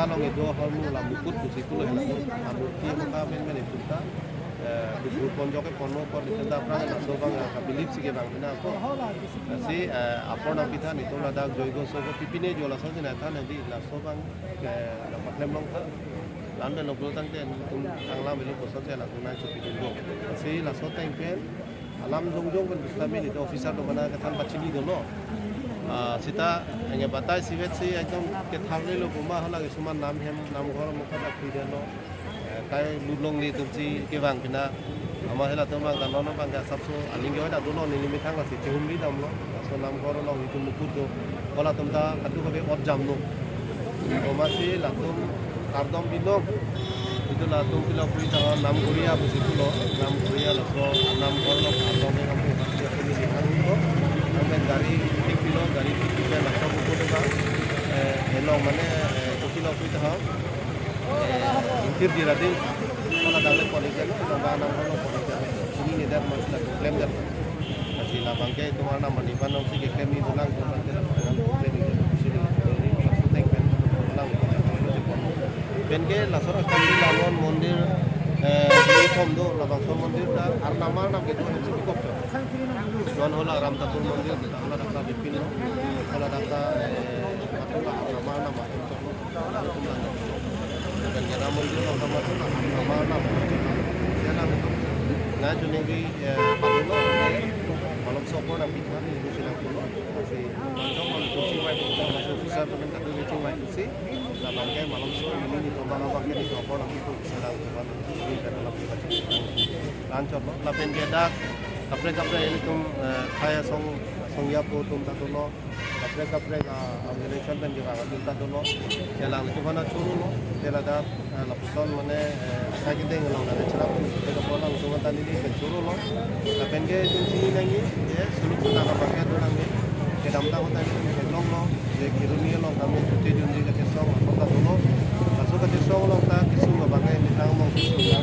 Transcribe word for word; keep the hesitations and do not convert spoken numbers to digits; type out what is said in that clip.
Along edo ahormu la Mukut pusi pulo hela. Amurti mata men men itum ta, eh, dubur ponjok ke ponlo pon itum ta aphrang laso abang, ah, kabilip si kevang pina ako. Lasi, eh, apor nangpitha, itum ladak joigo sogo pipine jo laso jina than di laso abang, eh, nangpaklem longtha. Lam de loblo tangte itum tanglam belo kosonsi laso nang chupidunlo. Lasi laso ateng pen alam jongjong pen Islamik itum officer do mana kethan pachini dolo. Ah, seta hanya batai sivet si ekdom ketharlelo buma hala kesuman nam hem nam ghor mukha dak pidelo. Eh, kai lutlongle itum si kevang pina. Ama hela atum abang kanon abang ke asapso aling ke dak dolo neli methang lasi chehumri damlo. Laso nam ghor along itum Mukut do. Hala atum ta katu kabe ot jamlo. Buma si latum kardom binong. Itum latum pilo pui ta nam Goria pusi pulo. Nam Goria laso nam ghor along kardom binong. Pasti aku ni hang ko. Nang pen gari thik pilo, gari thik pilo laso Mukut do ka. Eh, elong mane, eh, kukilo pui ta ha. Eh, intir di radin, hala dang le police lo, hala ba nam lo police lo. Sini ni dak masih lagi claim dak. Lasi labang ke itum arnam mani ban nong si ke claim ni dolang, itum ban ke claim ni sini. Ini laso ateng pen lang. Pen ke laso akam di Lalon mondir, eh, di thom do, labangso mondir ta arnam arnam ke do hem si kop cho. Non hala Ram Thakur mondir, hala dak ta bipin lo, hala dak ta, eh, patula arnam arnam ahem cho. Dan Ram Mondir along tama tu na, nama na, na itu. Na chuning di, eh, padulo, eh, malomso apor nangpitha, ibu silang pulo. Lasi, malomso malomso si wai pulo, lasi officer temen kadu ni si wai pusi. Labang ke malomso ini ni tombang abang ke ni apor nangpitha, silang teman ini kan dalam kita. Lancor lo, lapen ke dak, kaprek kaprek ilitum, eh, khei asong, asong yapo atum ta dolo. Kaprek kaprek, ah, organization pen kevang atum ta dolo. Chelang itum aphan choro lo. Chelang dak, ah, lapuson mane, eh, sai kedeng along dak cherap tu, ke kaprek along itum ta neli pen choro lo. Lapen ke itum chini nangji, eh, suluk suta kaprek ke do nangji. Kedam ta kota itum kelong lo. Je Kheroni along kami cuti junji kachesong, along ta dolo. Laso kachesong along ta kesung abang ke methang mong kesung.